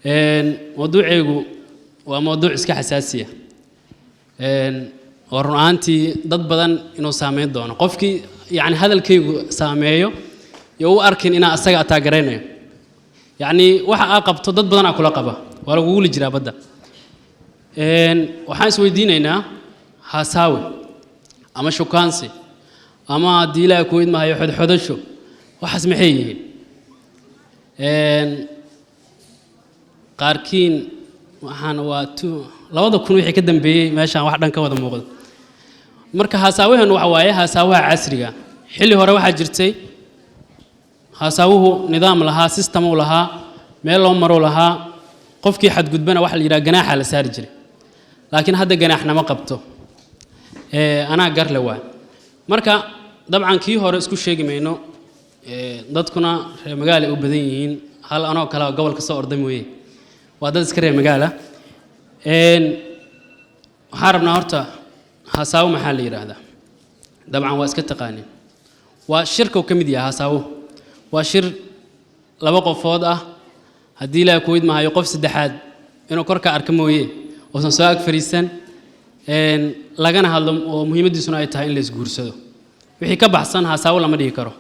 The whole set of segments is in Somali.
Mawduucaygu waa mawduuc iska xasaasiya oo run ahaantii dad badan inuu saameyn doono. Qofkii yacni hadalkaygu saameeyo iyo u arkin inaa asaga ataagaraynayo, yacni waxa aa qabto dad badan aa kula qaba, waa lagugula jiraa badda. Waxaan isweydiinaynaa haasaawe ama shukaansi ama haddii Ilaahay ku idmahayo xodxodasho, waxaas maxay yihiin? Qaarkiin waxaan waa tu 2000 wixii ka dambeeyey meeshaan wax dhan ka wada muuqdo. Marka haasaawaheenu waxa waaye haasaawaha casriga. Xilli hore waxaa jirtay haasaawuhu nidaam lahaa, system uu lahaa, meel loo maruu lahaa. Qofkii xadgudbana waxa la yidhaha ganaaxa la saari jiray, laakiin hadda ganaaxnama qabto. Anaa garle waay. Marka dabcan kii hore isku sheegi mayno. Dadkuna reer magaala u badan yihiin, hal anoo kale oo gobolka soo orday mooye, waa dad iska reer magaala. Waxaan rabnaa horta hasaawo maxaa la yidhaahdaa? Dabcan waa iska taqaanin, waa shirka uu ka mid yahay. Hasaawo waa shir laba qofood ah, haddii Ilaahay ku idmahayo qof saddexaad inuu korka arka mooye uusan soo ag fariisan, lagana hadlo oo muhiimaddiisuna ay tahay in la isguursado. Wixii ka baxsan hasaawo lama dhihi karo.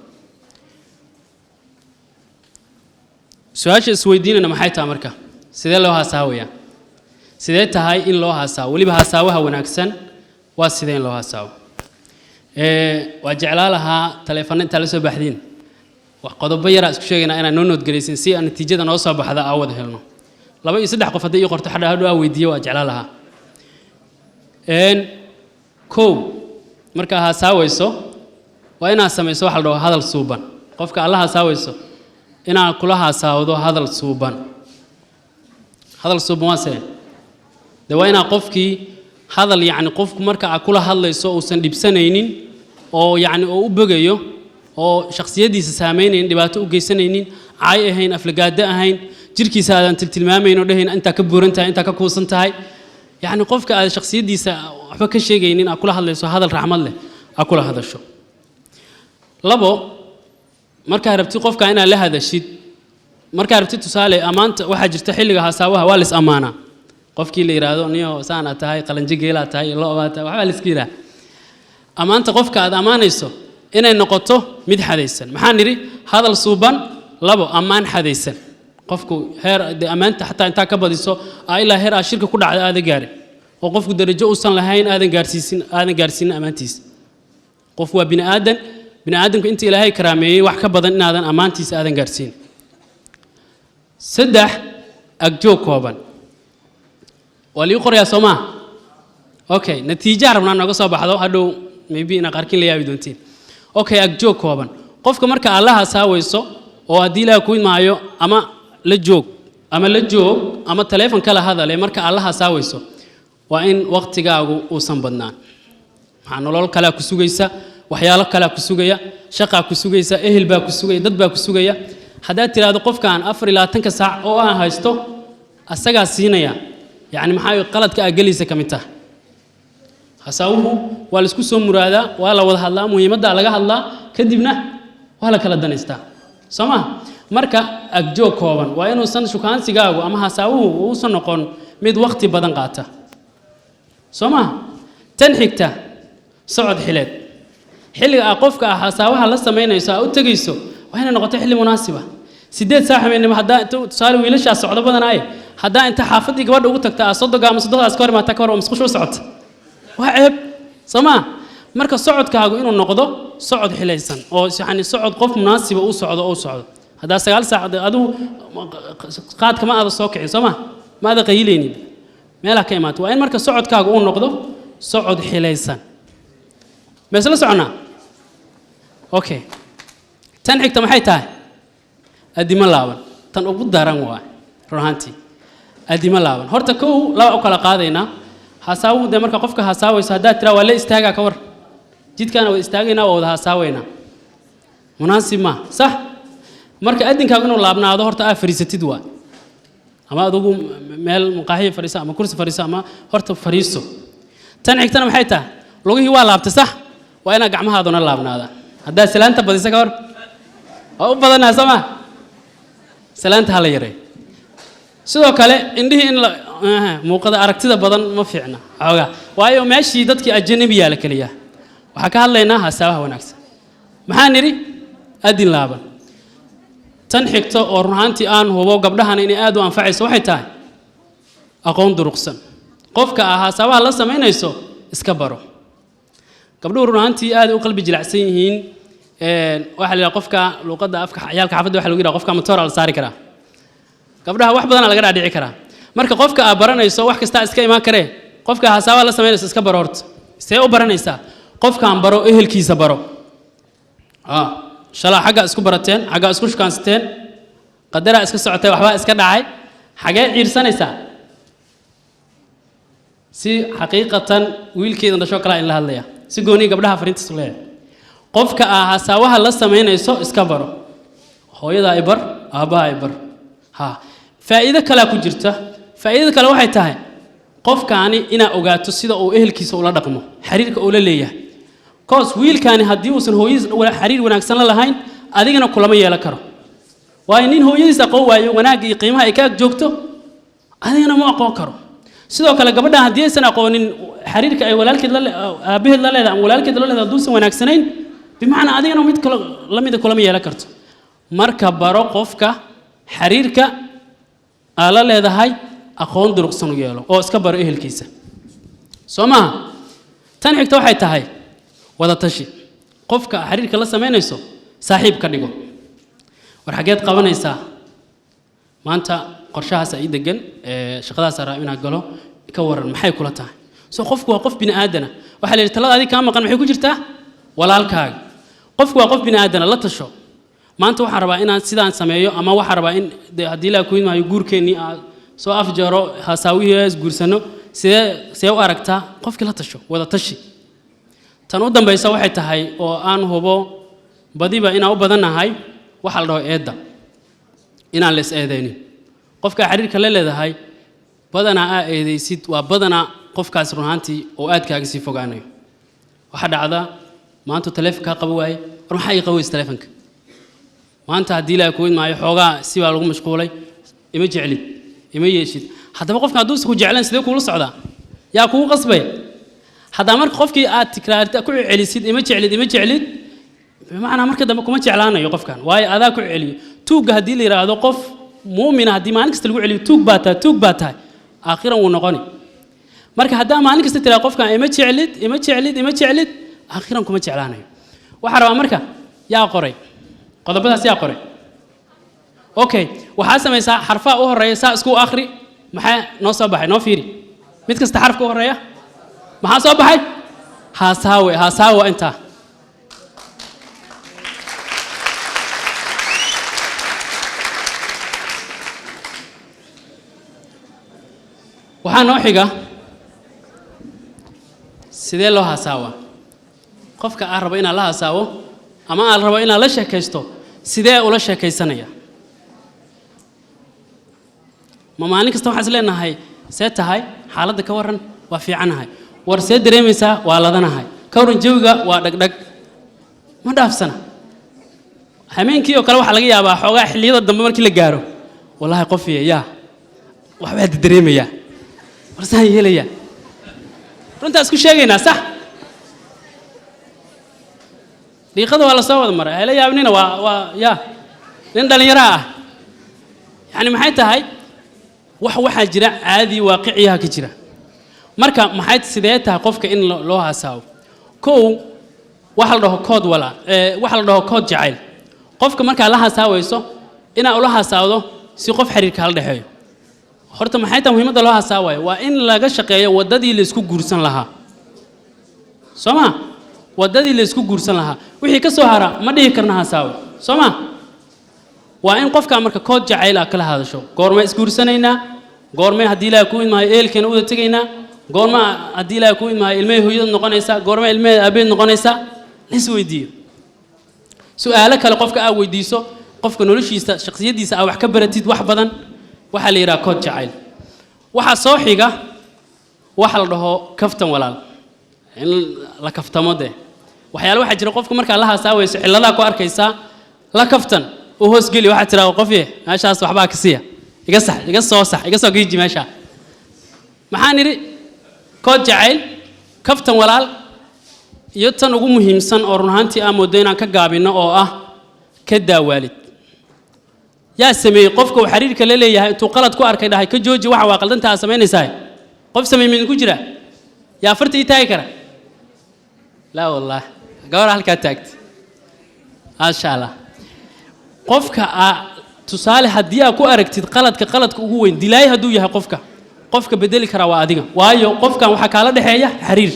Su-aasha isweydiinayna maxay tahay marka? Sidee loo hasaawaya? Sidee tahay in loo hasaawo? Weliba hasaawaha wanaagsan waa sidee in loo hasaawo? Waa jeclaa lahaa taleefanno intaa la soo baxdiin, wax qodobo yaraa isku sheegaynaa inaan noo noodgelaysin si aan natiijada noo soo baxda aa wada helno. Laba iyo saddex qof haddii ii qorto xadha hadhow aa weydiiyo, waa jeclaa lahaa. Kow, markaa hasaawayso waa inaad samayso waxa la dhaho hadal suuban. Qofka alla hasaawayso inaad kula hasaawdo hadal suuban. Hadal suuban waa see? De waa inaad qofkii hadal, yacni qofku marka aad kula hadlayso uusan dhibsanaynin oo yacni oo u bogayo oo shakhsiyaddiisa saameynaynin, dhibaato u geysanaynin, caay ahayn, aflagaado ahayn, jirkiisa aadan tiltilmaamayn oo dhahayn intaa ka buuran tahay, intaa ka kuusan tahay. Yacni qofka aad shakhsiyaddiisa waxba ka sheegaynin, aad kula hadlayso hadal raxmad leh aad kula hadasho. Labo, markaa rabtid qofka inaad la hadashid, markaa rabtid tusaale ammaanta, waxaa jirta xilliga hasaawaha waa la is ammaanaa. Qofkii la yidhaahdo niyo saanaa tahay, qalanjo geelaa tahay, lo baa tahay, waxbaa la iska yidhaha. Ammaanta qofka aad ammaanayso inay noqoto mid xadaysan. Maxaan nidhi? Hadal suuban. Labo, ammaan xadaysan. Qofku heer dee ammaanta xataa intaa ka badiso aa ilaa heer aa shirka ku dhacda aadan gaarin oo qofku darajo uusan lahayn aadan gaarsiisin, aadan gaarsiinin ammaantiisa. Qofku waa bini aadan. Bini aadamku inta Ilaahay karaameeyey wax ka badan inaadan ammaantiisa aadan gaarsiin. Saddex, agjoog kooban. Waa lii qorayaa, soo maa? Okay, natiijaha rabnaa nooga soo baxdo hadhow, maybe inaa qaarkiin la yaabi doontiin. Okay, agjoog kooban. Qofka marka alla hasaawayso oo haddii Ilaah ku imaayo ama la joog ama la joog ama taleefon kala hadale, marka alla hasaawayso waa in waqtigaagu uusan badnaan. Maxaa? Nolol kalea ku sugaysa, waxyaalo kalea ku sugaya, shaqaa ku sugaysa, ehel baa ku sugaya, dad baa ku sugaya. Haddaad tidhaahdo qofkaan 24-ka saac oo aan haysto asagaa siinaya, yacni maxaa qaladka aa gelaysa ka mid tahay. Hasaawuhu waa la isku soo muraadaa, waa la wada hadlaa, muhiimaddaa laga hadlaa, kadibna waa la kala danaystaa, soo ma? Marka agjoog kooban waa inuusan shukaansigaagu ama hasaawuhu uusan noqon mid waqti badan qaata, soo ma? Tan xigta, socod xileed. Xilliga aa qofka ah hasaawaha la samaynayso aa u tegayso waa inay noqoto xilli munaasiba. 8 saac habeenimo haddaa inta tusaale wiilashaa socdo badanaaye, haddaa inta xaafaddii gabadha ugu tagta aa 30 ama 30daas ka hor imaata, ka hor oo musqusha u socota, waa ceeb, soo ma? Marka socodkaagu inuu noqdo socod xilaysan oo yacni socod qof munaasiba u socdo oo u socdo. Haddaa 9 saac adigu qaadka ma aada soo kicin, soo ma? Ma aada qayilaynin, meelaa ka imaata. Waa in marka socodkaagu uu noqdo socod xilaysan. Ma isla soconnaa? Okay, tan xigta maxay tahay? Addimo laaban. Tan ugu daran waa run ahaantii addimo laaban. Horta kow, laba u kala qaadaynaa hasaawuhu. Dee marka qofka hasaawayso haddaad tiraa waa la istaagaa, ka war jidkaana waa istaagaynaa, waa wada hasaawaynaa, munaasib maa sax. Marka addinkaagu inuu laabnaado, horta aa fariisatid waa ama adugu meel maqaaxiya fadhiiso ama kursi fadhiiso ama horta fadhiiso. Tan xigtana maxay tahay? Lugihii waa laabtay, sax? Waa inaad gacmahaaduna laabnaadaan. Haddaad salaanta badisa, ka hor waa u badanaa, soo ma? Salaanta ha la yareeyo. Sidoo kale indhihii in la muuqada aragtida badan ma fiicna xoogaa, waayo meeshii dadkii ajanabiyaa la keliyaa. Waxaa ka hadlaynaa hasaabaha wanaagsan. Maxaa nidhi? Adin laaban. Tan xigto oo run ahaantii aan hubo gabdhahana inay aad u anfacayso waxay tahay aqoon duruqsan. Qofka ah hasaabaha la samaynayso iska baro. Gabdhuhu run ahaantii aad u qalbi jilacsan yihiin. Waxaa la yidhaha qofka luuqadda afka ciyaalka xaafadda waxa lagu yidhaha qofka matoora la saari karaa. Gabdhaha wax badanaa laga dhaadhici karaa. Marka qofka aad baranayso wax kastaa iska imaan karee, qofka hasaabaha la samaynayso iska baro. Horta see u baranaysaa? Qofkaan baro, ehelkiisa baro. Shalaa xaggaa isku barateen, xaggaa isku shukaansateen, qadaraa iska socotay, waxbaa iska dhacay, xagee ciirsanaysaa? Si xaqiiqatan wiilkeedan dhasho kalaa in la hadlaya, si gooniya gabdhaha fariintiisu leeyahay. Qofka aa hasaawaha la samaynayso iska baro. Hooyadaa i bar, aabbaha i bar. Ha, faa'iido kalea ku jirta. Faa'iidada kale waxay tahay qofkaani inaa ogaato sida uu ehelkiisa ula dhaqmo, xiriirka uu la leeyahay. Cause wiilkaani haddii uusan hooyadiis xiriir wanaagsan la lahayn, adigana kulama yeelan karo. Waayo nin hooyadiis aqoon waayo wanaagga iyo qiimaha ay ka ag joogto, adigana ma aqoon karo. Sidoo kale gabadhan haddii aysan aqoonin xiriirka ay walaalkeed la aabaheed la leedahay ama walaalkeed la leedahay, hadduusan wanaagsanayn, bimacnaa adigana mid kalo la mida kulama yeelan karto. Marka baro qofka xiriirka aa la leedahay, aqoon duruqsan u yeelo oo iska baro ehelkiisa. Soo maaha? Tan xigta waxay tahay wada tashi. Qofka xiriirka la samaynayso saaxiib ka dhigo. War xageed qabanaysaa maanta? Qorshahaasa ii degan, shaqadaasa raa inaan galo, ka waran, maxay kula tahay? So qofku waa qof bini aadana. Waxaa la yidhi talada adig kaa maqan maxay ku jirtaa? Walaalkaaga. Qofku waa qof bini aadana, la tasho. Maanta waxaan rabaa inaan sidaan sameeyo, ama waxaan rabaa in haddii laa kuin maayo guurkeennii aa soo afjaro, hasaawihii isguursano, sidee see u aragtaa? Qofkii la tasho, wada tashi. Tan u dambaysa waxay tahay oo aan hubo badiba inaan u badannahay waxaa la dhaho eedda, inaan la is eedaynin. Qofka xiriirka la leedahay badanaa aa eedaysid, waa badanaa qofkaas run ahaantii oo aad kaaga sii fogaanayo. Waxaa dhacda maanta taleefon kaa qaba waaye, war maxaa ii qabaysa taleefonka maanta? Haddii ilaahay kuwid maayo xoogaa si baa lagu mashquulay, ima jeclid, ima yeeshid. Haddaba qofka hadduusan ku jeclayn, sidee kuula socdaa? Yaa kugu qasbaya? Haddaa marka qofkii aad tikraarta ku celisid ima jeclid, ima jeclid, bimacnaa marka dambe kuma jeclaanayo qofkan, waayo adaa ku celiyo. Tuugga haddii la yidhaahdo, qof muumina haddii maalin kasta lagu celiyo tuug baa tahay, tuug baa tahay, aakhiran wuu noqoni. Marka haddaa maalin kasta tiraa qofkan ima jeclid, ima jeclid, ima jeclid, aakhiran kuma jeclaanayo. Waxaa rabaa marka, yaa qoray qodobadaas? Yaa qoray? Okay, waxaa samaysaa xarfaha u horeeya saa isku akhri. Maxaa noo soo baxay? Noo fiiri mid kasta xarfka u horeeya maxaa soo baxay. Haasaawe, haasaawe waa intaa. Waxaa noo xiga sidee loo haasaawa. Qofka aan rabo inaan la hasaawo ama aan rabo inaan la sheekaysto, sidee ula sheekaysanaya? Ma maalin kasta waxaan is leenahay see tahay, xaaladda ka warran? Waa fiicanahay. War see dareemaysaa? Waa ladanahay. Ka warran jawiga? Waa dhagdhag. Ma dhaafsana. Hameenkii oo kale waxaa laga yaabaa xoogaa xilliyada dambe markii la gaaro, wallaahi qofiya yaa waxbaa dareemayaa, war saan yeelayaa. Runtaa isku sheegaynaa, sax? Dhiiqada waa la soo wada maray, hayla yaabnina. Waa yaa nin dhallinyaro ah. Yacni maxay tahay? Wax waxaa jira caadi waaqiciyaha ka jira. Marka maxay sidee tahay qofka in loo hasaawo? Kow, waxa la dhaho kood walaa, waxa la dhaho kood jacayl. Qofka markaa la hasaawayso inaa ula hasaawdo si qof xiriirka hala dhexeeyo. Horta maxay tahay muhiimadda loo hasaawayo? Waa in laga shaqeeyo waddadii la isku guursan lahaa. Soo ma? Waddadii la isku guursan lahaa, wixii ka soo hara ma dhihi karna hasaawo. Soo ma? Waa in qofka marka kood jacayl ah kala hadasho. Goormay isguursanaynaa? Goormay haddii ilaahay ku idmaayo ehelkeena uda tegaynaa? Goorma haddii ilaahay ku idmaayo ilmahay hooyada noqonaysaa? Goorma ilmaheeda aabaheed noqonaysaa? La is weydiiyo su-aalo kale. Qofka aad weydiiso, qofka noloshiisa, shakhsiyaddiisa aa wax ka baratid wax badan. Waxaa la yidhaha kood jacayl. Waxaa soo xiga waxa la dhaho kaftan walaal, in la kaftamo dee. Waxyaale waxaa jira qofka markaa la hasaawayso cilladaa ku arkaysaa, la kaftan, u hoosgeli. Waxaa tiraa qofye meeshaas waxbaa ka siiya. Iga sax, iga soo sax, iga soo geeji meesha. Maxaan idhi? Kood jacayl, kaftan walaal, iyo tan ugu muhiimsan oo run ahaantii aan moodo inaan ka gaabinno, oo ah ka daa waalid. Yaa sameeyey qofka uu xiriirka la leeyahay intuu qalad ku arkay dhahay, "Ka jooji waxa, waa qaldanta aad samaynaysaa"? Qof sameey ma idinku jira? Yaa farta ii taagi kara? Laa wallah, gabar halkaa taagta, maasha Allah. Qofka aa tusaale haddii aad ku aragtid qaladka, qaladka ugu weyn dilaay hadduu yahay, qofka bedeli karaa waa adiga. Waayo, qofkan waxaa kaala dhexeeya xiriir.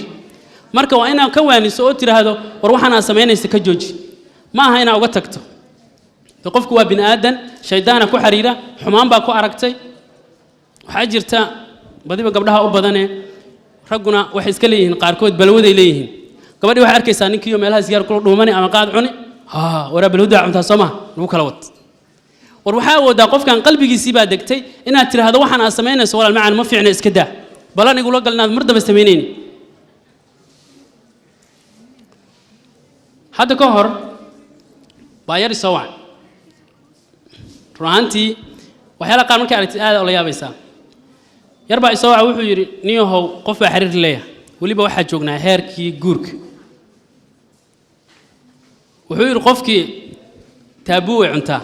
Marka waa inaad ka waaniso oo tiraahdo, "War, waxaan aad samaynaysa ka jooji." Ma aha inaad uga tagto. De qofku waa bini aadan, shaydaana ku xiriira, xumaan baa ku aragtay. Waxaa jirta badiba gabdhaha u badane, ragguna waxay iska leeyihiin, qaarkood balwaday leeyihiin. Gabadhii waxay arkaysaa ninkiiyo meelaha sigaar kula dhuumani ama qaad cuni. "Ha, waraa, balwaddaa cuntaa soo maha? Lagu kala wad." War, waxaa awoodaa qofkan qalbigiisii baa degtay inaad tidhaahdo, "Waxaan aad samaynayso, walaal macaan, ma fiicna, iska daa. Balan igula gal inaad mar dambe samaynayni." Hadda ka hor baa yar isoo wacan. Run ahaantii waxyaalaha qaar markay aragtid aad ula yaabaysaa. Yar baa isoo waca, wuxuu yidhi, "Niyahow, qof baa xiriir leeyahay, weliba waxaa joognaa heerkii guurka." Wuxuu yidhi, "Qofkii taabuu way cuntaa."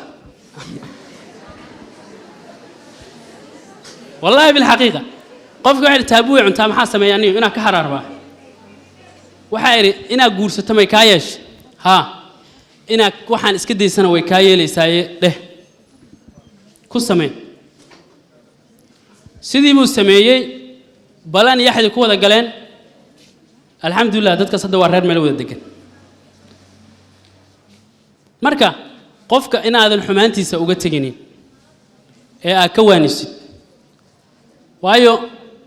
Wallaahi bilxaqiiqa, qofkii waxaa yidhi, "Taabuu way cuntaa, maxaa sameeya aniyo inaa ka haraarbaa?" Waxaa idhi, "Inaad guursato may kaa yeeshe? Haa." "Inaad waxaan iska daysana way kaa yeelaysaaye, dheh ku samee." Sidii buu sameeyey, balan iyo axdi ku wada galeen. Alxamdulilah, dadkaas hadda waa reer meel wada degan. Marka qofka inaadan xumaantiisa uga teginin ee aad ka waanisid, waayo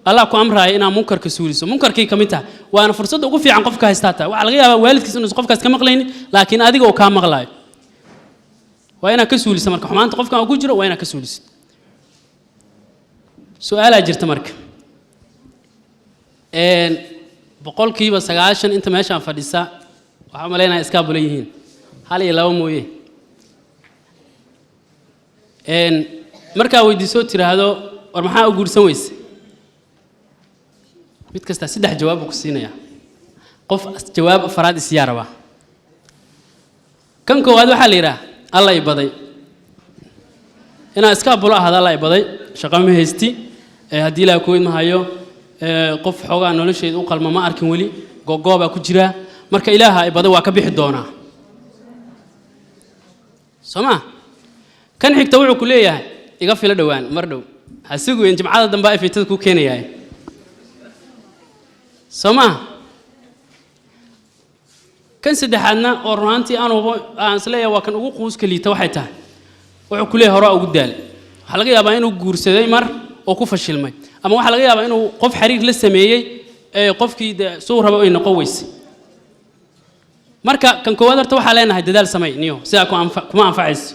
Allah ku amraaya inaad munkarka suuliso. Munkarkay ka mid tahay, waana fursadda ugu fiican qofka haystaa tahay. Waxaa laga yaabaa waalidkiis inuusan qofkaas ka maqlaynin, laakiin adiga uu kaa maqlaayo. Waa inaad ka suulisa marka xumaanta qofkan uu ku jiro, waa inaad ka suulisid. Su-aalaa jirta marka. 90% inta meeshaan fadhisa waxaa umalaynaya iskaa bula yihiin, hal iyo laba mooye. Markaa weydiisoo tiraahdo, "War, maxaa u guursan weyse?" mid kastaa saddex jawaab buu ku siinayaa. Qof jawaab afaraad isyaa rabaa. Kan koowaad waxaa la yidhaah, "Alla i baday inaan iska abulo ahaado, alla i baday, shaqo ma haysti, haddii Ilaah ku idma hayo, qof xoogaa nolosheeda u qalma ma arkin weli, gogoobaa ku jiraa, marka Ilaaha i baday, waa ka bixi doonaa." Soo ma? Kan xigta wuxuu ku leeyahay, "Iga filo dhowaan, mar dhow ha suguyen, jimcada dambe ay fiitada ku keenayaay." Soo ma? Kan saddexaadna, oo runaantii aan hubo, aan isleeyahay waa kan ugu quuska liita, waxay tahay, wuxuu ku leeyahay, "Horaa ugu daalay." Waxaa laga yaabaa inuu guursaday mar oo ku fashilmay, ama waxaa laga yaabaa inuu qof xiriir la sameeyey ee qofkii de suu rabo ay noqon weysay. Marka kan koowaad horta waxaa leenahay, dadaal samey niyo. Sidaa kuma anfacayso,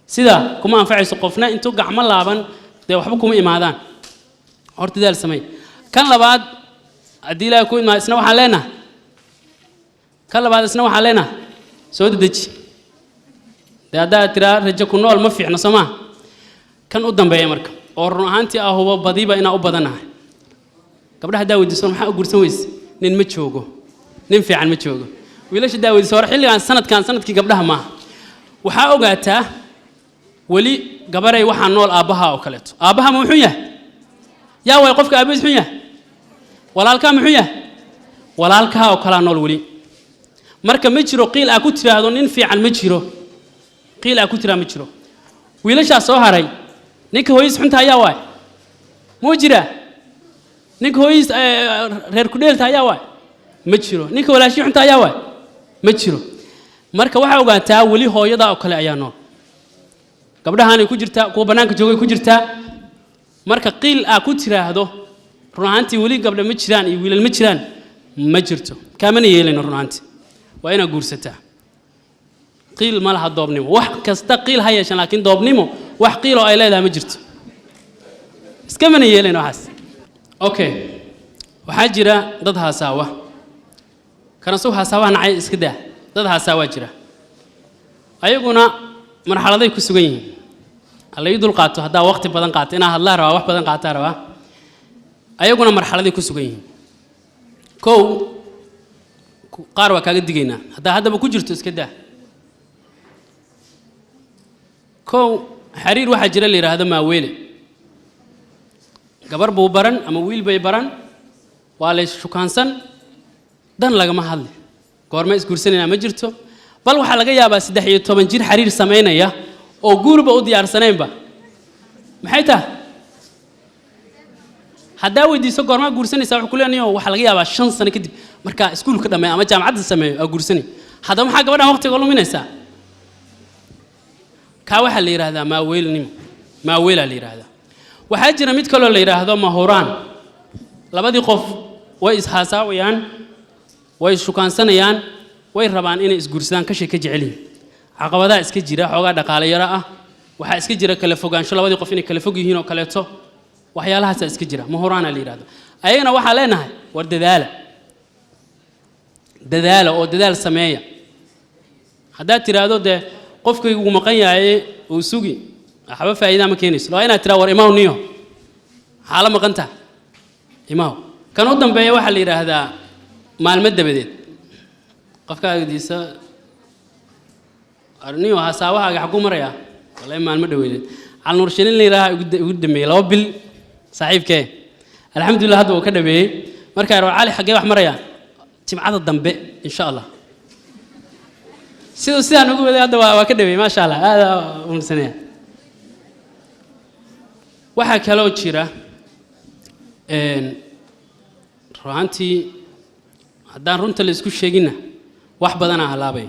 sidaa kuma anfacayso. Qofna intuu gacmo laaban dee waxba kuma imaadaan. Horta dadaal samey. Kan labaad, haddii Ilaahay ku imaado, isna waxaan leenahay, kan labaad isna waxaan leenahay, soo dedeji. Dee haddaad tiraa rajo ku nool ma fiicno, soo maa? Kan u dambeeya marka, oo run ahaantii ah hubo badiba inaa u badanahay, gabdhaha haddaa weydiiso, "Maxaa u guursan weyse?" "Nin ma joogo, nin fiican ma joogo." Wiilasha haddaa weydiiso, "Hore xilligan sanadkan sanadkii gabdhaha maaha." Waxaa ogaataa weli, gabaray, waxaa nool aabbaha oo kaleeto. Aabbaha ma muxuu yahay? Yaa waay qofka aabbihiis xun yahay? Walaalkaa muxuu yahay? Walaalkaa oo kalaa nool weli. Marka ma jiro qiil aa ku tiraahdo nin fiican ma jiro, qiil aa ku tiraa ma jiro. Wiilashaa soo haray, ninka hooyadiis xunta ayaa waay? Muu jiraa? Ninka hooyadiis reer kudheelta ayaa waay? Ma jiro. Ninka walaashii xunta ayaa waay? Ma jiro. Marka waxaa ogaataa weli hooyada oo kale ayaa nool. Gabdhahaanay ku jirtaa, kuwa bannaanka joogay ku jirtaa. Marka qiil aa ku tiraahdo run ahaantii weli gabdha ma jiraan iyo wiilal ma jiraan, ma jirto, kaamana yeelayno. Run ahaantii waa inaad guursataa. Qiil ma laha doobnimo. Wax kasta qiil ha yeeshan, laakiin doobnimo wax qiiloo ay leedahay ma jirto. Iskamana yeelayno waxaas. Okay, waxaa jira dad haasaawa kana sug haasaawaha nacay, iska daa. Dad haasaawaa jira, ayaguna marxaladay ku sugan yihiin. Hala ii dul qaato haddaa waqti badan qaato, inaa hadlaa rabaa, wax badan qaataa rabaa. Ayaguna marxaladay ku sugan yihiin. Kow, qaar waa kaaga digaynaa, haddaa haddaba ku jirto iska daa. Kow, xiriir waxaa jira la yidhaahdo maaweele. Gabar buu baran ama wiil bay baran, waa la shukaansan, dan lagama hadli, goorma isguursanaynaa ma jirto. Bal waxaa laga yaabaa 13 jir xiriir samaynaya oo guurba u diyaarsanaynba. Maxay tahay? Haddaa weydiiso goormaa guursanaysaa, wuxuu ku leenayo waxaa laga yaabaa 5 sano kadib, markaa iskuulka dhammeeyo ama jaamacadda sameeyo aa guursanay. Haddaba maxaa gabadhan waqtiga luminaysaa? Kaa waxaa la yidhaahdaa maaweelnimo, maaweelaa la yidhaahdaa. Waxaa jira mid kaloo la yidhaahdo mahuraan. Labadii qof way ishaasaawayaan, way shukaansanayaan, way rabaan inay isguursadaan, kashay ka jecel yihiin. Caqabadaha iska jira, xoogaa dhaqaale yaro ah, waxaa iska jira kala fogaansho, labadii qof inay kala fog yihiin oo kaleeto, waxyaalahaasaa iska jira, mahuraana la yidhahdo. Ayagana waxaa leenahay, war dadaala, dadaala oo dadaal sameeya. Haddaad tiraahdo dee qofkaygu uu maqan yahay uu sugi, waxba faa'iidaa ma keenayso. Waa inaad tiraa, war imaw niyo, maxaa la maqan tahay, imaw. Kan u dambeeya waxaa la yidhaahdaa maalmo dabadeed. Qofkaa weydiisa, niyo hasaawahaaga xaguu marayaa? Wallahi maalmo dhaweydeed. Calnuur shilin la yidhaaha igu dhameeyey 2 bil saaxiibkee, alxamdulillah hadda uu ka dhameeyey. Markaa war Cali xaggee wax marayaa? Jimcada dambe insha Allah. Siduu sidaan ugu waday hadda waa ka dhameeyey, maasha Allah, aad u mahadsanaya. Waxaa kaloo jira runaantii haddaan runta la isku sheeginna wax badanaa halaabaya.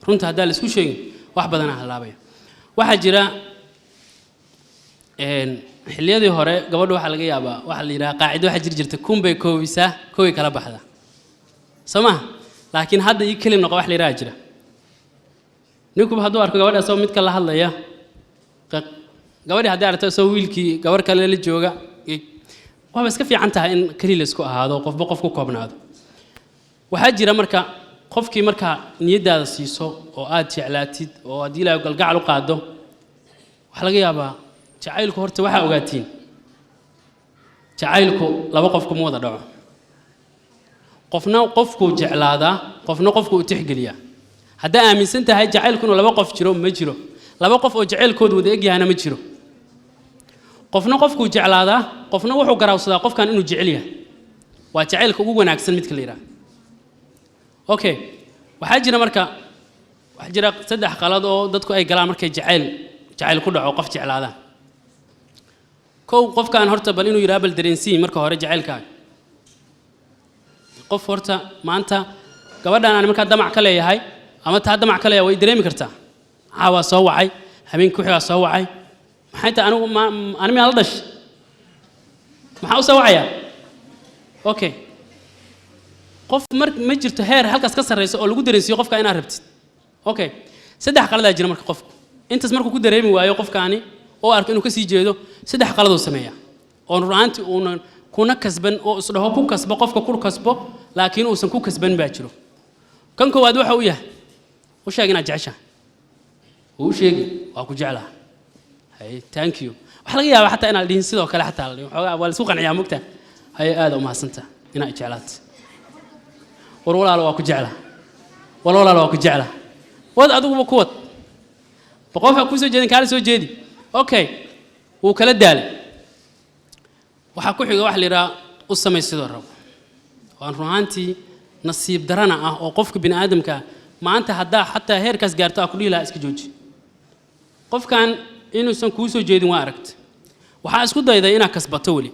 Runta haddaan la isku sheegin wax badanaa halaabaya. Waxaa jira xilliyadii hore gabadhu waxaa laga yaabaa, waxaa la yidhaha qaacido waxaa jiri jirta, 1000 bay koobisaa, koway kala baxdaa, soo maha? Laakiin hadda ii keli noqo wax la yidhaha jira. Ninkuba hadduu arko gabadha isagoo midka la hadlaya, gabadhii haddii aragto isagoo wiilkii gabarh kale la jooga, waaba iska fiican tahay in keli la isku ahaado, qofba qof ku koobnaado. Waxaa jira marka qofkii markaa niyaddaada siiso oo aad jeclaatid oo haddii Ilaahay galgacal u qaado, waxaa laga yaabaa jacaylku. Horta waxaa ogaatiin jacaylku laba qof kuma wada dhaco. Qofna qofkuu jeclaadaa, qofna qofku u tixgeliyaa. Haddaa aaminsan tahay jacaylku inuu laba qof jiro, ma jiro. Laba qof oo jacaylkoodu wada egyahana ma jiro. Qofna qofkuu jeclaadaa, qofna wuxuu garaawsadaa qofkan inuu jecel yahay. Waa jacaylka ugu wanaagsan midka la yidhaha. Okay, waxaa jira marka, waxaa jira 3 qalad oo dadku ay galaan markay jacayl ku dhaco, qof jeclaadaan. Kow, qofkaan horta bal inuu yidhaha, bal dareensiin marka hore jacaylkaaga. Qof horta maanta gabadhan aan markaa damac ka leeyahay ama taa damac ka leeyahay way dareemi kartaa. Caawaa soo wacay, habeenkii wixii soo wacay, maxay tahay? Anigu ma ani miyaa la dhashay? Maxaa u soo wacayaa? Okay, qof mar ma jirto heer halkaas ka sarreysa oo lagu dareensiiyo qofka inaad rabtid. Okay, 3 qaladaa jira. Marka qofku intaas markuu ku dareemi waayo qofkaani oo arko inuu ka sii jeedo, 3 qaladuu sameeyaa oo run ahaantii uunan kuna kasban oo isdhaho ku kasbo, qofka ku kasbo, laakiin uusan ku kasban baa jiro. Kan koowaad waxa uu yahay, u sheeg inaad jeceshahay. Wuu u sheegi, waa ku jeclaha, hay, thank you. Waxaa laga yaabaa xataa inaad dhihin sidoo kale, xataa la dhihin xoogaa waa la isku qanciyaa mugta. Haye, aada umahadsantaha inaad jeclaato. War walaalo waa ku jeclaa, war walaalo waa ku jeclaa. Wad adiguba ku wad boqol waxaa kuu soo jeedin, kaala soo jeedi. Okay, wuu kala daalay. Waxaa ku xiga waxa la yidhaha u samay sidoo rabo. Waan run ahaantii nasiib darana ah oo qofka bini aadamka maanta haddaa xataa heerkaas gaarto aa ku dhihi lahaa iska jooji. Qofkan inuusan kuu soo jeedin waa aragta, waxaa isku dayday inaad kasbato. Weli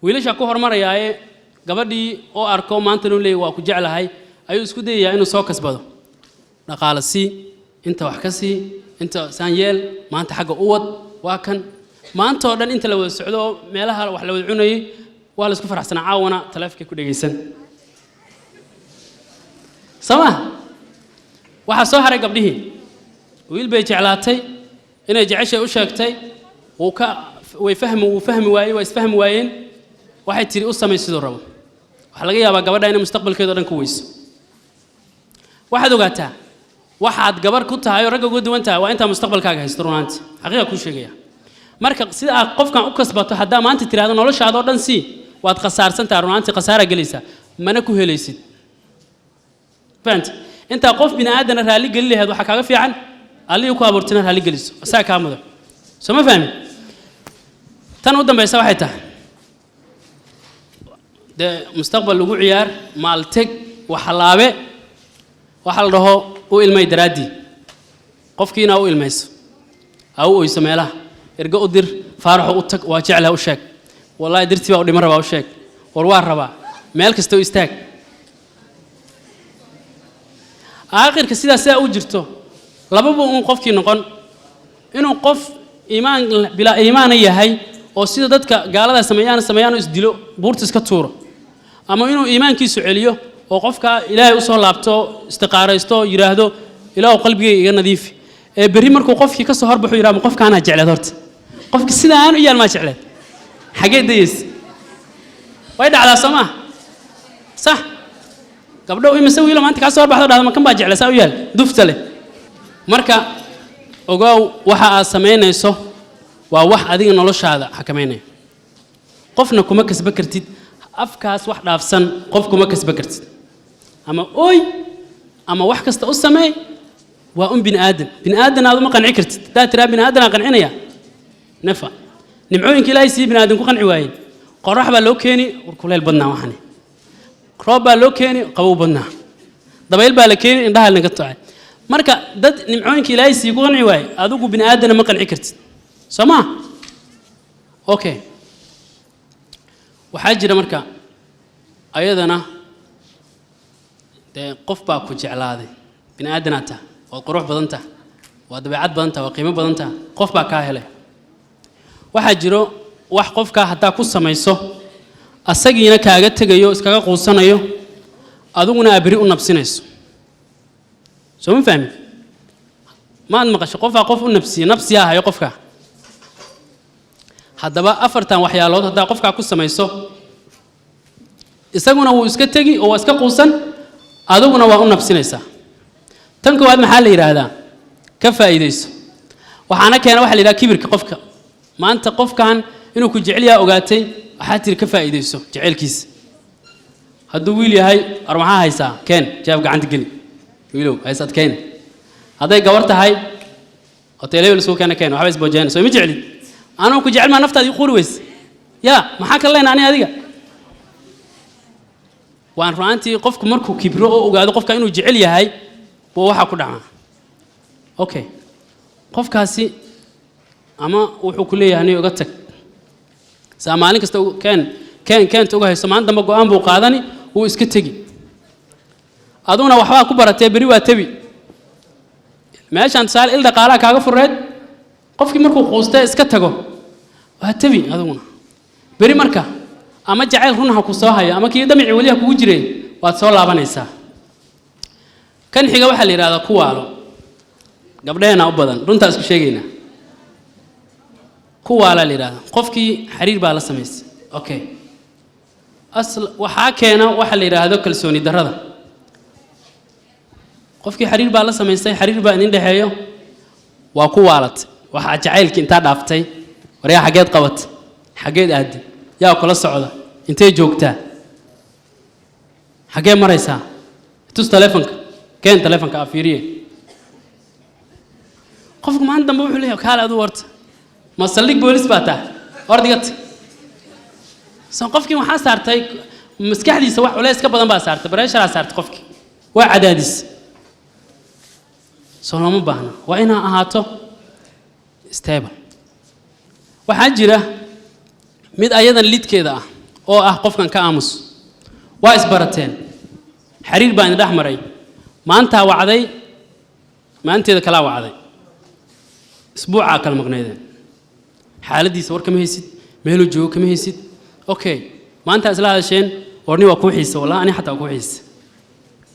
wiilashaa ku hormarayaaye, gabadhii oo arko maanta inuu leeyahy waa ku jeclahay ayuu isku dayayaa inuu soo kasbado. Dhaqaale sii, inta wax ka sii, inta saan yeel, maanta xagga u wad, waa kan maanta oo dhan inta la wada socdo oo meelaha wax la wada cunayay waa la isku faraxsanaa. Caawana taleefonkay ku dhegaysan, soo ma? Waxaa soo haray gabdhihii. Wiil bay jeclaatay, inay jeceshay u sheegtay, wuu ka way fahmi, wuu fahmi waayey, waa isfahmi waayeen. Waxay tiri u samay siduu rabo. Waxaa laga yaabaa gabadha inay mustaqbalkeeda o dhan ku weyso. Waxaad ogaataa Waxaad gabar ku tahay oo ragga uga duwan tahay waa intaa mustaqbalkaaga haysto. Runaanti xaqiiqa kuu sheegaya, marka sida aad qofkan u kasbato, haddaa maanta tiraahdo noloshaada oo dhan sii, waad khasaarsantaha. Runaantii khasaaraa gelaysaa, mana ku helaysid. Fahamti? Intaa qof bini aadana raalli gelin lahayd, waxaa kaaga fiican Allihii ku abuurtayna raalli geliso, asaga kaa mudan. Soo ma fahmin? Tan u dambaysa waxay tahay dee mustaqbal lagu ciyaar, maalteg, waxalaabe, waxa la dhaho u ilmay daraaddii. Qofkiina u ilmayso, ha u oyso, meelaha ergo u dir, Faaraxo u tag, waa jeclaha u sheeg, wallaahi dirtii baa u dhiman rabaa u sheeg, war waa rabaa, meel kasta u istaag. Aakhirka sidaa u jirto, lababa uun qofkii noqon: inuu qof iimaan bilaa iimaana yahay oo sida dadka gaalada sameeyaan sameeyaan oo isdilo, buurta iska tuuro, ama inuu iimaankiisu celiyo oo qofka Ilaahay usoo laabto, istiqaaraysto, yidhaahdo Ilaahu qalbigayga iga nadiifi. Ee berri markuu qofkii ka soo horbaxo yidhahdo, qofkaanaa jecleed horta, qofki sidaan u yaal maa jecleed, xagee dayeysa? Way dhacdaa, soo maa? Sax? Gabdho, imise wiilo maanta kaa soo horbaxdo dhahdo, makan baa jeclay, saa u yaal dufta leh? Marka ogow, waxa aad samaynayso waa wax adiga noloshaada xakamaynaya. Qofna kuma kasba kartid afkaas wax dhaafsan, qof kuma kasba kartid. Ama ooy ama wax kasta u sameey, waa un bini aadan. Bini aadan aad uma qanci kartid. Haddaad tiraa bini aadan aan qancinaya, nefa nimcooyinka Ilaahay siiye bini aadan ku qanci waayeen. Qorax baa loo keeni, war kuleyl badnaa waxani. Roob baa loo keeni, qabow badnaa. Dabayl baa la keeni, indhaha laga tocay. Marka dad nimcooyinka Ilaahay siiye ku qanci waaye, adigu bini aadana ma qanci kartid, soo maa? Okay, waxaa jira marka ayadana dee qof baa ku jeclaaday. Bini aadanaad taha, waad qurux badan taha, waa dabeecad badan taha, waa qiimo badan taha, qof baa kaa helay. Waxaa jiro wax qofkaa haddaa ku samayso, asagiina kaaga tegayo, iskaga quusanayo, adiguna aa beri u nabsinayso. Soo ma fahmin? Maad maqasho qofaa qof u nabsiye? Nabsiyaa hayo qofkaa. Haddaba afartan waxyaalood haddaa qofkaa ku samayso, isaguna wuu iska tegi oo waa iska quusan, adiguna waa u nabsinaysaa. Tan koowaad maxaa la yidhaahdaa? Ka faa'iidayso. Waxaana keena waxa la yidhaha kibirka qofka. Maanta qofkan inuu ku jecel yaha ogaatay, waxaa tiri ka faa'iidayso jaceylkiisa. Hadduu wiil yahay, ar maxaa haysaa? Keen jaab, gacanta geli, wiilow haysaad keen. Hadday gabar tahay, hotel hebel isugu keena, keen, waxba isboojeen. Soo ima jeclid? Anuu ku jecel maa naftaada ii quuri weyse? Yaa maxaa kala leenaa ani adiga? Waan ru'aantii qofku markuu kibro oo ogaado qofka inuu jecel yahay buu waxaa ku dhacaa. Okay, qofkaasi ama wuxuu ku leeyahay aniga uga tag, saa maalin kasta keen keen keenta uga hayso, maalin dambe go'aan buu qaadani, wuu iska tegi. Aduguna waxbaa ku baratee, berri waa tebi. Meeshaan tusaale il dhaqaalaha kaaga fureed, qofkii markuu quustee iska tago, waa tebi aduguna beri. Marka ama jacayl run ha ku soo hayo ama kii damici weli ha kugu jiray, waad soo laabanaysaa. Kan xiga waxaa la yidhahdaa ku waalo. Gabdhaheenna u badan, runtaa isku sheegaynaa. Ku waalaa la yidhahdaa. Qofkii xiriir baa la samaysay. Okay, asl waxaa keena waxa la yidhaahdo kalsooni darrada. Qofkii xiriir baa la samaystay, xiriir baa idin dhexeeyo, waa ku waalatay. Waxaa jacaylkii intaa dhaaftay, waryaa xaggeed qabatay, xaggeed aaday, yaa kula socda, intee joogtaa, xaggee maraysaa, tus taleefonka, keen taleefonka a fiiriye. Qofku maalin dambe wuxuu leeyahay, kaale aduu horta ma saldhig boolis baa tahay? Ordigata so. Qofkii waxaa saartay maskaxdiisa wax culays ka badan baa saartay, pressure-aa saartay, qofkii waa cadaadis. Soo looma baahna, waa inaa ahaato stable. Waxaa jira mid ayadan lidkeeda ah oo ah qofkan ka aamus. Waa isbarateen, xiriir baa idin dhex maray, maantaa wacday, maanteeda kalaa wacday, isbuucaa kala maqnaydeen, xaaladdiisa war kama haysid, meeluu joogo kama haysid. Okay, maantaa isla hadasheen, warni waa kuu xiisa, wallahi ani xataa waa kuu xiisa,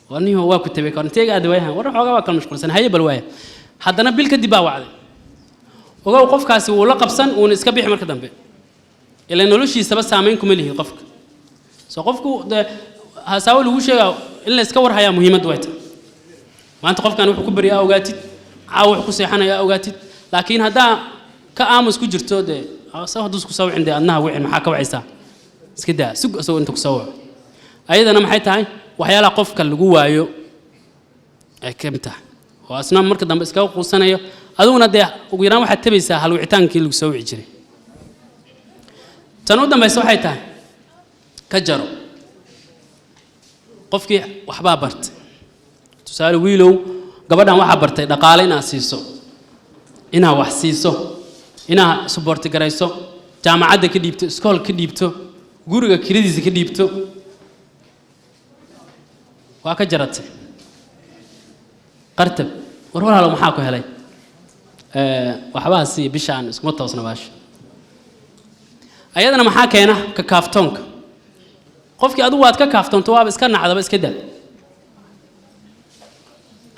warnihi waa ku tabay, kor inteega aad waayahan, war xoogaa waa kala mashquulsan, haye bal waaya. Haddana bil kadib baa wacday. Ogow, qofkaasi wuu la qabsan, wuuna iska bixi marka dambe, ilaa noloshiisaba saamayn kuma lihid qofka. So qofku dee hasaawo lagu sheegaa in la iska war hayaa muhiimaddu way tahay. Maanta qofkan wuxuu ku baryaa ogaatid, caawa wuxuu ku seexanaya ogaatid. Laakiin haddaa ka aamus ku jirto, dee soo hadduu isku soo wicin, dee adnaha wicin, maxaa ka wacaysaa? Iska daa, sug isagoo inta ku soo waco. Ayadana maxay tahay? Waxyaalaha qofka lagu waayo ay ka mid tahay, oo asna marka dambe iskaga quusanayo. Adiguna dee ugu yaraan waxaad tabaysaa hal wicitaankii lagu soo wici jiray. Tan u dambaysa waxay tahay ka jaro. Qofkii waxbaa bartay, tusaale wiilow, gabadhan waxaa bartay dhaqaale inaad siiso, inaad wax siiso, inaad support garayso, jaamacadda ka dhiibto, iskool ka dhiibto, guriga kiradiisa ka dhiibto. Waa ka jaratay qartab. War walaalo, maxaa ku helay? Waxbaa sii bishaan iskuma toosna baasha. Ayadana maxaa keena? Ka kaaftoonka. Qofkii adigu waad ka kaaftoonto, waaba iska nacdaba, iska daa.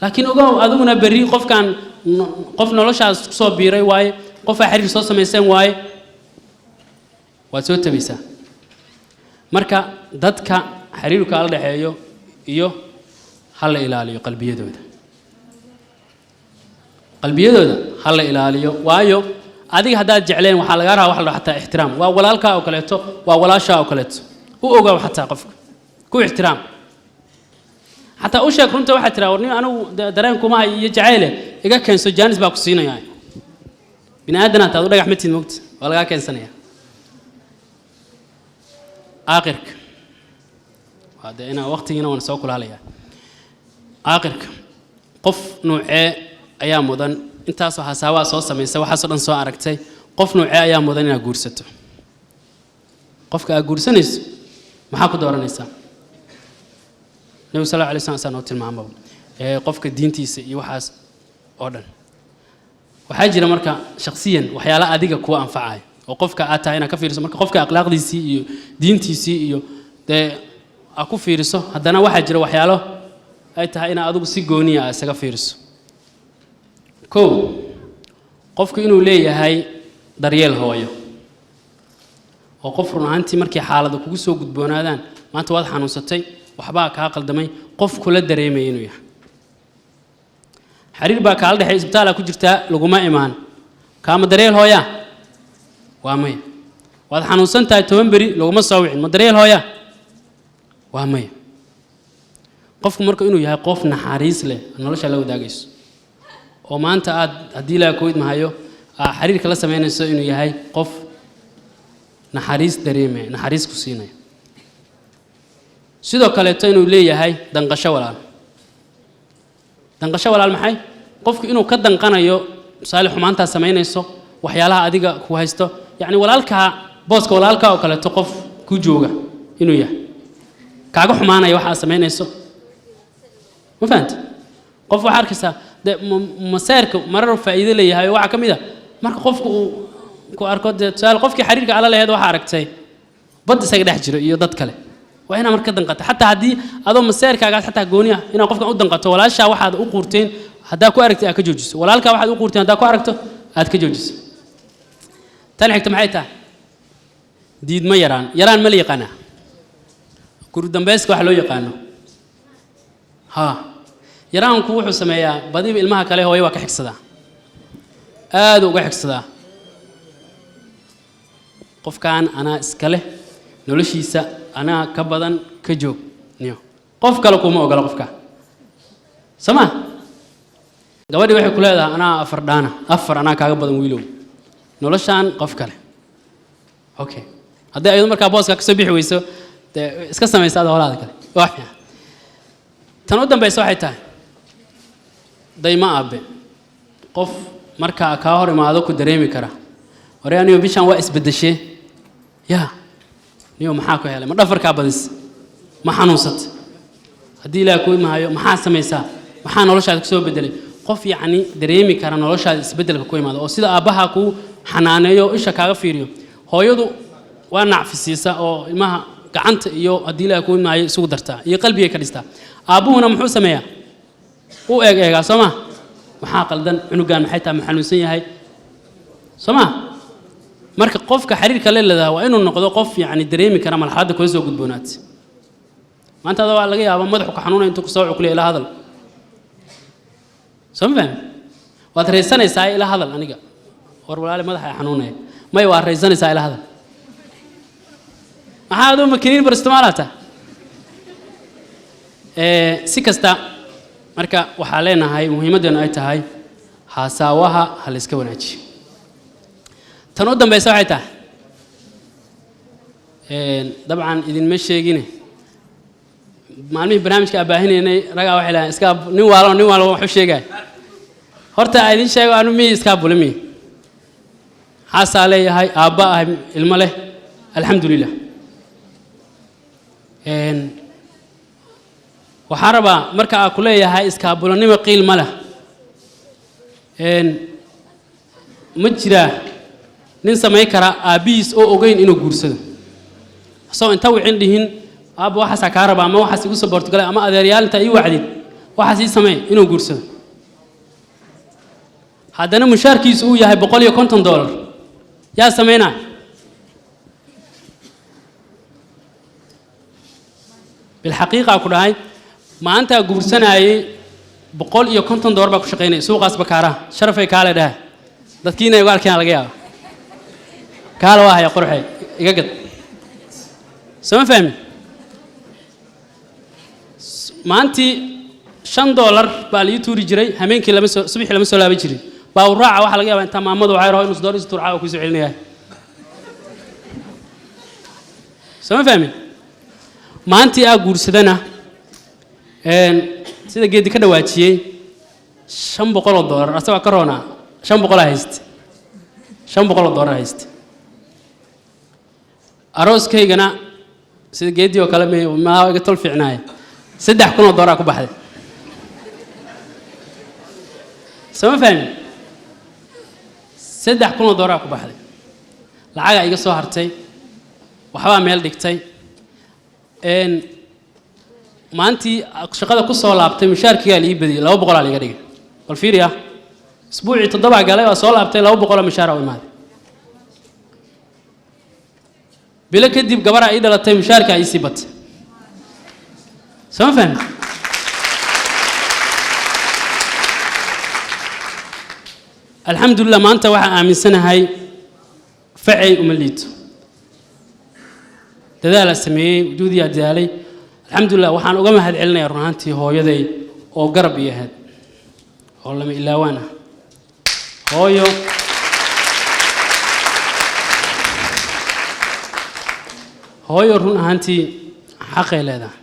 Laakiin ogow, adiguna berri qofkan qof noloshaas kusoo biiray waaye, qofaa xiriir soo samayseen waaye, waad soo tabaysaa. Marka dadka xiriirka la dhexeeyo iyo ha la ilaaliyo qalbiyadooda, qalbiyadooda ha la ilaaliyo. Waayo, adiga haddaad jecleen, waxaa lagaa rabaa wax la dhaho xataa ixtiraam. Waa walaalkaa oo kaleeto, waa walaashaa oo kaleeto. U ogaaw xataa qofka ku ixtiraam, xataa u sheeg runta. Waxaad tiraa, war nin, anigu dareen kuma hayo iyo jacayle, iga keenso, jaanis baa ku siinaya. Bini aadan taad u dhagax ma tiid, mogta waa lagaa keensanaya. Aakhirka waa dee inaa waqtigiina waan soo kulaalaya. Aakhirka, qof nuucee ayaa mudan? Intaasoo hasaawaa soo samaysa, waxaasoo dhan soo aragtay, qof nuucee ayaa mudan inaad guursato? Qofka aad guursanayso maxaa ku dooranaysaa? Nebigu sal alla alay slam saa noo tilmaamaba ee qofka diintiisa iyo waxaas oo dhan. Waxaa jira marka shakhsiyan waxyaala adiga kuwa anfacaya oo qofka aad tahay inaad ka fiiriso. Marka qofka akhlaaqdiisii iyo diintiisii iyo dee aad ku fiiriso, haddana waxaa jira waxyaalo ay tahay inaad adigu si gooniya aad isaga fiiriso. Kow, qofku inuu leeyahay daryeel hooyo, oo qof run ahaantii markii xaalada kugu soo gudboonaadaan, maanta waad xanuunsatay, waxbaa kaa qaldamay, qof kula dareemaya inuu yahay. Xiriir baa kaala dhexay, isbitaalaa ku jirtaa, laguma imaan, kaama daryeel hooyaa? Waa maya. Waad xanuunsan tahay, 10 beri laguma soo wicin, ma daryeel hooyaa? Waa maya. Qofku marka inuu yahay qof naxariis leh, nolosha la wadaagayso, oo maanta aad haddii ilaaha koyd mahayo aad xiriirka la samaynayso, inuu yahay qof naxariis dareemaya, naxariis ku siinaya. Sidoo kaleeto inuu leeyahay danqasho walaal. Danqasho walaal maxay? Qofku inuu ka danqanayo, tusaale, xumaantaa samaynayso, waxyaalaha adiga ku haysto, yacni walaalkaa, booska walaalkaa oo kaleeto qof ku jooga inuu yahay, kaaga xumaanaya waxa aad samaynayso. Ma fahanta? Qof waxaa arkaysaa dee maseerka marar faa'iido leeyahay, oo waxaa ka mid a marka qofku uu ku arko, dee tusaale qofkii xiriirka ala laheed waxaa aragtay bad isaga dhex jiro iyo dad kale, waa inaa marka ka danqato. Xataa haddii adoo maseerkaagaas xataa gooni ah, inaad qofkan u danqato. Walaashaa waxaad u quurteen haddaa ku aragtay, aad ka joojiso. Walaalkaa waxaad u quurteen haddaa ku aragto, aad ka joojiso. Tan xigta maxay tahay? Diidmo yaraan. Yaraan ma la yaqaanaa? Guri dambayska waxa loo yaqaano. Ha, yaraanku wuxuu sameeyaa badiba ilmaha kale hooyo waa ka xigsadaa, aaduu uga xigsadaa. Qofkan anaa iska leh, noloshiisa anaa ka badan, ka joog niyo, qof kale kuma ogola qofka. Soo ma gabadhii waxay ku leedahay, anaa afar dhaana, afar anaa kaaga badan wiilow, noloshaan qof kale. Okay, haddii ayadu markaa booska kasoo bixi weyso, dee iska samaysa ada holaada kale, wax fiican. Tan u dambaysa waxay tahay daymo aabe. Qof markaa kaa hor imaado ku dareemi kara. Hore anigo bishaan waa isbeddeshee, ya niyo, maxaa ku helay? Ma dhafarkaa badis? Ma xanuunsatay? Haddii ilaah kuu imahayo, maxaa samaysaa? Maxaa noloshaada kusoo bedelay? Qof yacni dareemi kara noloshaada isbeddelka ku imaado, oo sida aabbaha kuu xanaaneeyo oo isha kaaga fiiriyo. Hooyadu waa nacfisiisa oo ilmaha gacanta iyo haddii ilaah kuu imaayo isugu dartaa iyo qalbigay ka dhistaa. Aabbuhuna muxuu sameeyaa? U eeg eegaa, soo ma? Maxaa qaldan cunugan? Maxay tahay? Ma xanuunsan yahay? Soo ma? Marka qofka xiriirka la leedahay waa inuu noqdo qof yacni dareemi kara marxaladda kula soo gudboonaatay. Maanta ada waa laga yaabaa madaxu ka xanuunaya, intuu kusoo cukliya ila hadal. Soo ma fahmi? Waad raysanaysaa, ila hadal aniga. War walaali, madaxa xanuunaya. May, waa raysanaysaa, ila hadal. Maxaa aduu makiniin baristamaalata? Si kasta marka waxaa leenahay, muhiimaddeenu ay tahay haasaawaha ha la iska wanaajiyo. Tan u dambaysa waxay tahay, dabcan idinma sheegine, maalmihii barnaamijka abaahinaynay ragaa waxay lahayn iska nin waalo, nin waalo waxu sheegaya. Horta a idin sheego, anu miyi iskaa buli miyi xaasaa leeyahay, aabba ah, ilmo leh, alxamdulilah. Waxaan rabaa marka aa ku leeyahay iskaabulanimo qiil ma leh. Ma jiraa nin samayn kara aabbihiis oo ogeyn inuu guursado, asagoo inta wicin dhihin aabba waxaasaa kaa rabaa, ama waxaas igu soo bortgalay, ama adeeryaal intaa ii wacdid waxaas ii samey, inuu guursado, haddana mushaarkiisu uu yahay $150? Yaa samaynaa? Bilxaqiiqa ku dhahay, maantaa guursanaayey $150 baa ku shaqaynaya suuqaas Bakaaraha. Sharafay kaale dhaha, dadkiina igu arkeen laga yaaba. Kaale waa haya, qurxe iga gad. Soo ma fahmi? Maantii $5 baa la ii tuuri jiray, hameenkii lama soo, subaxii lama soo laaban jirin. Baawuraaca waxaa laga yaabaa intaa maamadu waxay raho inuu $1 is tuurcaa oo kusoo celinaya. Soo ma fahmin? Maantii aa guursadana, sida Geedi ka dhawaajiyey, $500 asagoo ka roonaa, 500 hayste, $500 hayste. Arooskaygana sida Geedi oo kale ma iga tol fiicnaaya, $3000 ku baxday. Soo ma fahmin? $3000 ku baxday. Lacagaa iga soo hartay, waxbaa meel dhigtay. Maantii shaqada ku soo laabtay, mushaarkigaa la ii badiyey, 200 la iga dhigay. Bal fiiriya, isbuucii toddobaa galay, waa soo laabtay, 200 mushaara u imaaday. Bilo kadib gabaraa ii dhalatay, mushaarkaa ii sii batay. Soo ma fahmi? Alxamdulilah, maanta waxaan aaminsanahay facay uma liito. Dadaalaa sameeyey, juhdiyaa dadaalay, alxamdulilah. Waxaan uga mahad celinayaa run ahaantii hooyaday oo garab iyo ahayd oo lama ilaawaan ah. Hooyo, hooyo run ahaantii xaqay leedahay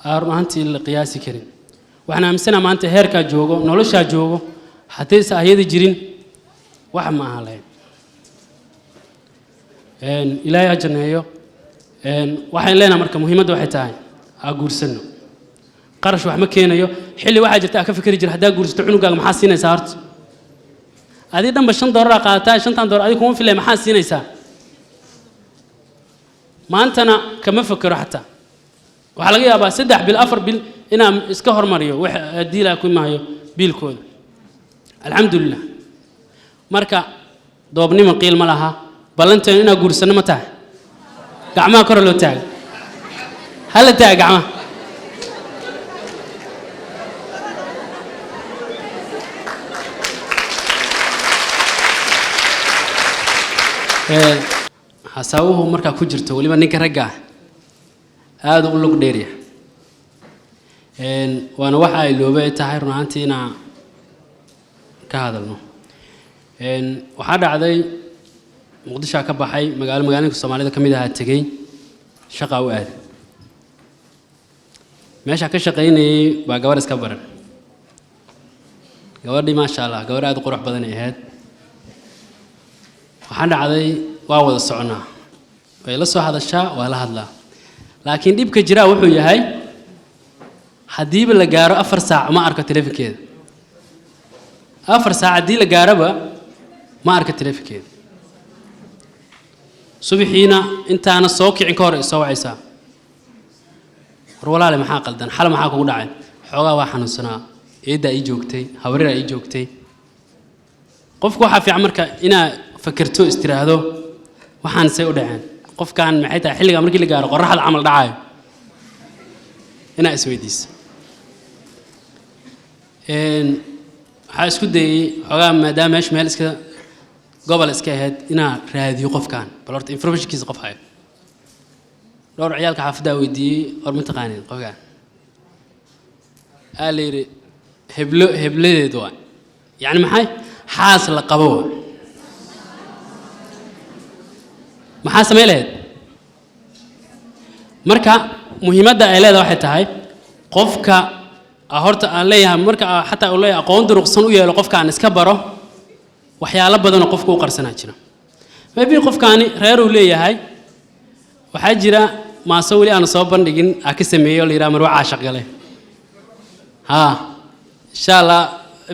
aan run ahaantii la qiyaasi karin. Waxaan aaminsanaha maanta heerkaa joogo, noloshaa joogo, haddaysa ayada jirin wax ma aha lahayn. Ilaahay ha janneeyo. Waxaan leenahay marka muhiimadda waxay tahay aa guursanno. Qarash wax ma keenayo. Xilli waxaa jirta aa ka fikri jira, haddaa guursato cunugaaga maxaa siinaysaa? Horta adii dhanba $5 qaadataa, shantan doolar adiga kuma filay, maxaa siinaysaa? Maantana kama fekero xataa. Waxaa laga yaabaa 3 bil, 4 bil inaan iska hormariyo wax haddii ilaa ku imaayo biilkooda, alxamdulilah. Marka doobnimo qiil ma laha. Ballanteenu inaa guursanno ma tahay? Gacmaha kor loo taaga, hala taaga gacmaha. Xasaawuhu markaa ku jirto, weliba ninka ragga ah aada u lug dheerya, waana waxa ay looba ay tahay run ahaantii inaa ka hadalno. Waxaa dhacday Muqdishoa ka baxay, magaalo magaalooyinka Soomaalida ka mid ahaa tegey, shaqaa u aaday. Meeshaa ka shaqaynayay baa gabarh iska baran. Gabadhii, maasha Allah, gabarh aada u qurux badan ay ahayd. Waxaa dhacday waa wada soconaa, way la soo hadashaa, waa la hadlaa, laakiin dhibka jiraa wuxuu yahay haddiiba la gaaro 4 saac ma arko teleefonkeeda. 4 saac haddii la gaaroba ma arko teleefonkeeda. Subaxiina intaana soo kicin ka hor ay soo wacaysaa: "War walaale, maxaa qaldan? Xal maxaa kugu dhacay?" "Xoogaa waa xanuunsanaa, eeddaa ii joogtay, habareeraa ii joogtay." Qofku waxaa fiican marka inaa fakirto, istiraahdo waxaan say u dhaceen, qofkan maxay tahay xilligaa markii la gaaro qorraxda camal dhacayo, inaa isweydiiso. Waxaa isku dayey xoogaa, maadaama meesha meel iska gobol iska ahayd, inaa raadiyo qofkan, bal horta informationkiisa qof hayo. Dhowr ciyaalka xaafaddaa weydiiyey: "War ma taqaanin qofkan?" Aa la yidhi heblo hebladeed waa, yacni maxay, xaas la qabo waa. Maxaa samay lahayd? Marka muhiimadda ay leedahay waxay tahay qofka horta aan leeyahay, marka xataa uu leeyahay aqoon duruqsan u yeelo, qofka aan iska baro, waxyaalo badanoo qofka u qarsanaa jira. Maybe qofkaani reer uu leeyahay. Waxaa jira maaso weli aanu soo bandhigin aa ka sameeyey oo la yidhaha Marwe Caashaq Gale. Ha, insha Allah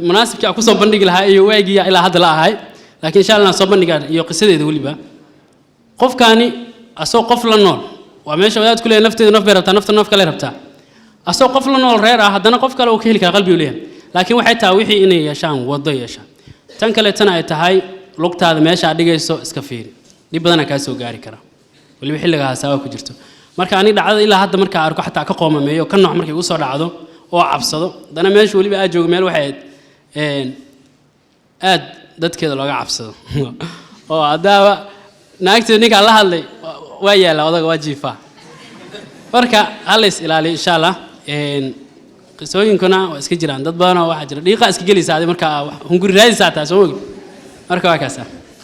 munaasibkii aan kusoo bandhigi lahaa iyo waagii ilaa hadda la ahay, laakiin insha Allah aan soo bandhigaa iyo qisadeeda weliba. Qofkaani asoo qof la nool, waa meesha wadaad ku leeyahay nafteedu naf bay rabtaa, nafta naf kale rabtaa. Asoo qof la nool reer ah, haddana qof kale uu ka heli karaa, qalbi uu leeyahay. Laakiin waxay tahay wixii inay yeeshaan waddo yeeshaan. Tan kaleetana ay tahay lugtaada meesha aad dhigayso iska fiiri, dhib badanaa kaa soo gaari kara, weliba xilliga hasaawa ku jirto. Marka aniga dhacdada ilaa hadda markaa arko, xataa ka qoomameeyo, ka nooc markay igu soo dhacdo oo cabsado. Haddana meesha weliba aad joogo, meel waxay ahayd aad dadkeeda looga cabsado, oo haddaaba naagteeda ninkaan la hadlay waa yaalla odaga waa jiifaa. Marka ha lays ilaaliyo insha Allah. Qisooyinkuna waa iska jiraan, dad badanoo waxaa jira dhiiqaa iska gelaysa adi markaa hunguri raadisaa taa soo mogi. Marka waa kaasa.